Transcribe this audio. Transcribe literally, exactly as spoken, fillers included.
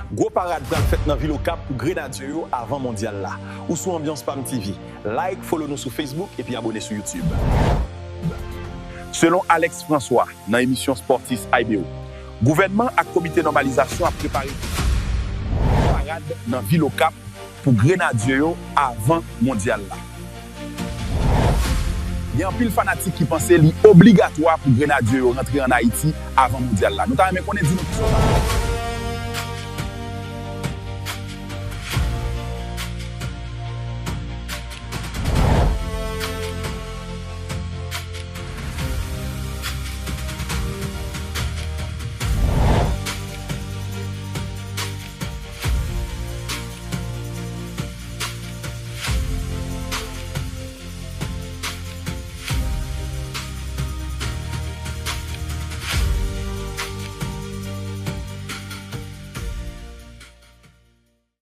Gwo parad pral fèt nan vil Okap pou Grenadye yo avan Mondyal la. Ou sou Anbyans Pam T V. Like, follow nou sou Facebook epi abone sou YouTube. Selon Alex François, nan emisyon Sportis Ibeo, gouvènman ak komite nòmalizasyon ap prepare parad nan vil Okap pou Grenadye yo avan Mondyal la. Gen anpil fanatik ki panse li obligatwa pou Grenadye yo rantre ann Ayiti avan Mondyal la. Nou ta renmen konnen, di nou kisa w panse.